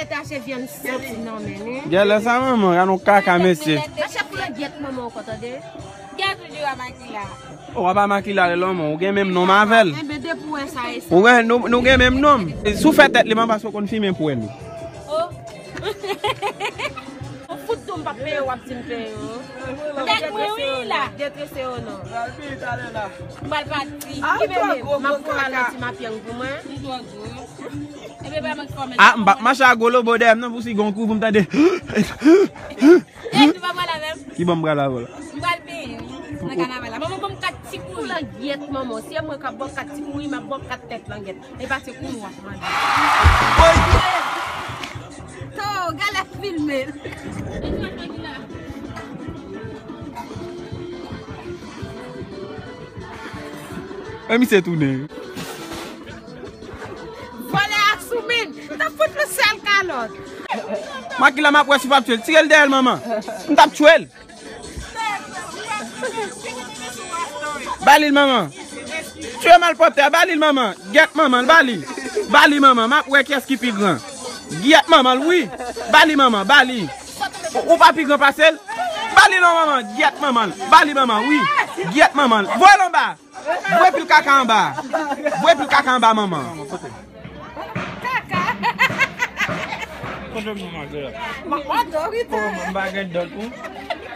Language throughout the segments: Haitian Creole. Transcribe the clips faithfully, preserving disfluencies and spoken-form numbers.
Tache vyann santi nan men li. Gèlè sa manman, gade yon kaka mesye. Mache pou langyèt manman w ko tande. Gèt ou di w a Makila. Ou pa Makila lè manman, ou gen menm non avè l. Enben depi w wè sa e sa. Ou gen, nou, nou gen menm non. Si w fè tèt li man paske w konn fimen pwèl. Oh. Ou fout tou m p ap peye w ap di m peye w. Tèt mwen wi la. Detrese yo non. M pral pati. Ki bebe, m ap pran al nan ti mapyang pou mwen. M twò gwo. Ah, m p ap mache ak gwo lobo dèyè m non pou si gon kou pou m tande. Ki ban m pral avè l? M pral peye wi. Nan kanaval la. Manman ban m kat ti kouri. Pou langyèt manman, se mwen k ap ba w kat ti kouri, m ap ba w kat tèt langyèt. E pa se kouri w ap mande. To, gade filme. E misye tounen. Vòlè a sou min. M t ap fout yon sèl kalòt. Makila m ap wè si w p ap tchwe l. Tire l dèyè l, manman. M t ap tchwe l. Ba li l, manman. Tchwe malpwòpte a, ba li l, manman. Gèt manman l, ba li. Ba li, manman. M ap wè kiyès ki pi gran. Gèt manman l, wi. Ba li, manman, ba li. Ou, ou pa pi gran pase l? Ba li non, manman. Gèt manman l. Ba li, manman, wi. Gèt manman l. Voye l anba. Voye pil kaka anba. Voye pil kaka anba manman. Kaka. Kote manman de la? Manman de wi. Oh, manman pa gen dòt ou.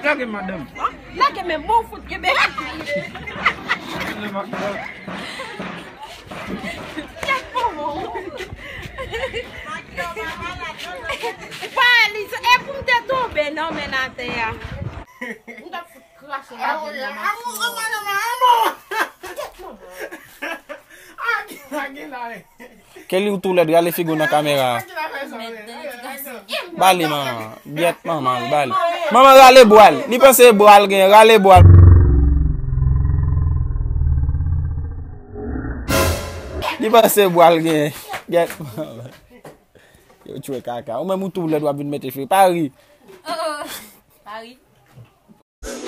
Lage madanm. Lage men bon fout kenbe. Kèt manman. Pale, e pou m te tonbe nan men atè a. M t ap fout Krache lavi nan masin. Keli ou tou lèd, rale figi w nan kamera a. Ba li manman, gyèt manman l, ba li. Manman rale bwa l, li panse e bwa l gen, rale bwa l. Li panse e bwa l gen, gyèt manman. Yo tchwe kaka, ou menm ou tou lèd w ap vin mete fri, pa ri. Oh, oh. Pa ri.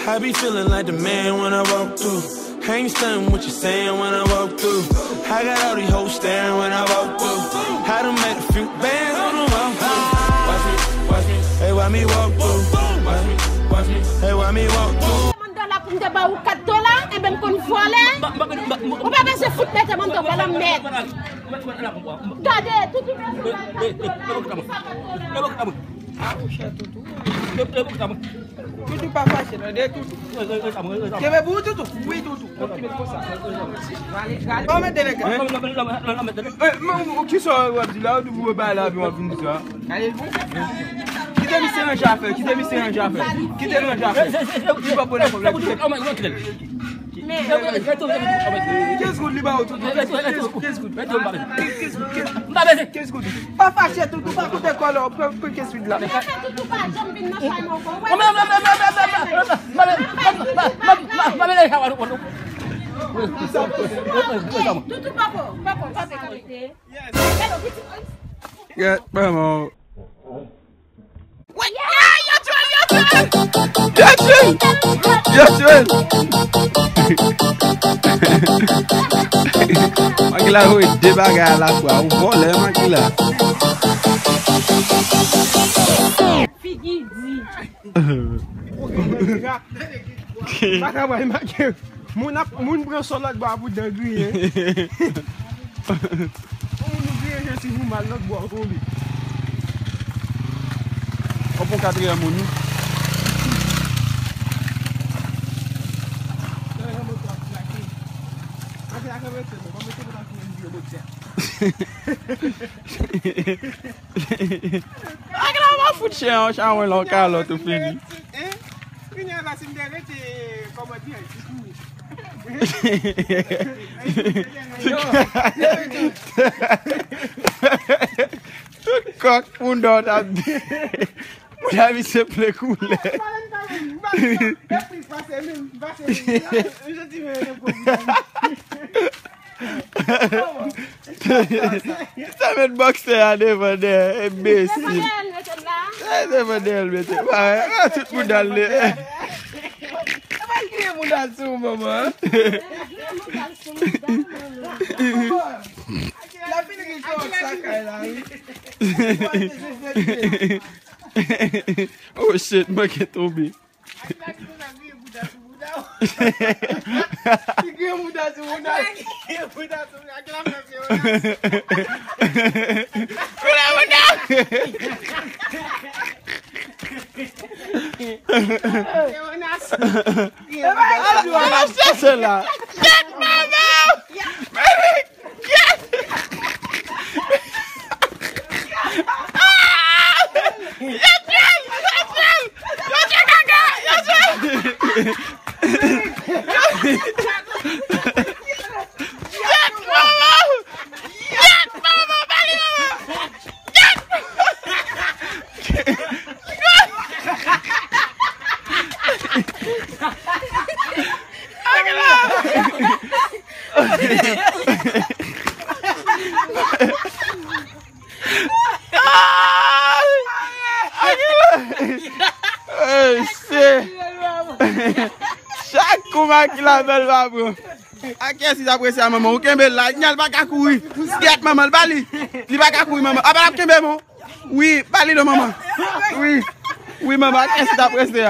I be feeling like the man when I walk through. I ain't stunned what you saying when I walk through. I got all these hoes staring when I walk through. I done made a few bands on the walk through. Watch me, watch me, hey, why me walk through? Watch me, watch me, hey, why me walk through? Mande la pou m te ba ou kat dola, enben m konn vòlè. Ou pa bezwen fout mete mande vòlè mèt. Gade, toutou bezwen ba kat dola, sa kat dola. Ah, mon chè, toutou. Toutou pa fache, tande, toutou. Kenbe pou ou, toutou. Wi, toutou. Kontinye konsa. Rale, rale. Ban mete nèg la. Eh, men, ou, kisa w ap di la? Ou di pou w bay la, epi w ap vin di sa. Kite misye ranje afè, kite misye ranje afè. Kite l ranje afè. Li pa pran pwoblèm. Kite. Kenz goud li ba ou, toutou. Kenz goud, kenz goud. Kenz goud, kenz goud. Kenz goud. Pa fache, toutou, pa koute kòlè, pran, pran kenz goud la. Toutou, papa, papa, papa. Yes, manman. Yo tchwe l! Yo tchwe l! Yo tchwe l! Makila voye de bagay alafwa. Ou vòlè, Makila. Figi di. Pa ka bay make. Moun ap, moun pran sò lòt bò a pou dan griyen. Moun griyen jan si nou mal lòt bò a tonbe. Ou pran katriyèm moun wi. Ak la w ap fout chen an, chawony la w kalòt ou fini. Kounye a la, si m te rete kòmandan, li kouri. Tout kòk pou dòt ap di. Moun a misye ple koulè. Sa met bòksè a devan dèyè, enbesil. E devan dèyè l mete. Tout moun al le. Epa l kriye moun al sou manman. La fin ri kòk sa kay la wi. Oh shit, mwen gen tonbe. Ak la ki konsa griyen bouda sou bouda w. Li griyen bouda sou bouda. Li griyen bouda sou bouda. Ak la fè Leonas. Koulè bouda. Leonas. Ala chèche la. Gèt manman. Yo tchwel! Yo tchwel! Yo tchwe kaka! Yo tchwel! Yèt manman! Yèt manman! Bali manman! Yèt! Ay, se. Chak kou Makila bèl pa pran. A kiyès li t ap rese a, manman? Ou kenbe l la. Nyal pa ka kouri. Gyèt manman, l ba li. Li pa ka kouri, manman. Apa l ap kenbe, mon? Wi, ba li non, manman. Wi. Wi, manman, a kiyès li t ap rese a?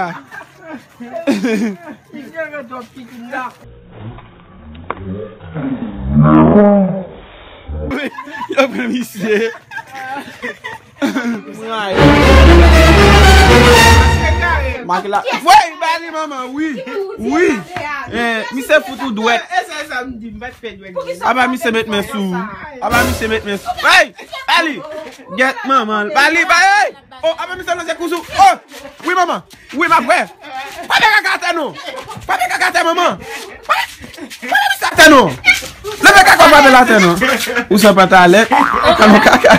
Yo pran misye. Makila. Woy, ba li manman, wi. Wi. Eh, misye fout ou dwèt. Apa misye met men sou ou. Apa misye met men sou. Hey, ba li. Gèt manman. Ba li, ba, hey. Oh, apa misye lanse kou sou. Oh, wi manman. Wi, m ap wè. Pa met kaka atè non. Pa met kaka atè, manman. Pa met, pa met misye atè non. Leve kaka w pa met l atè non. Ou san pantalèt. Kaka.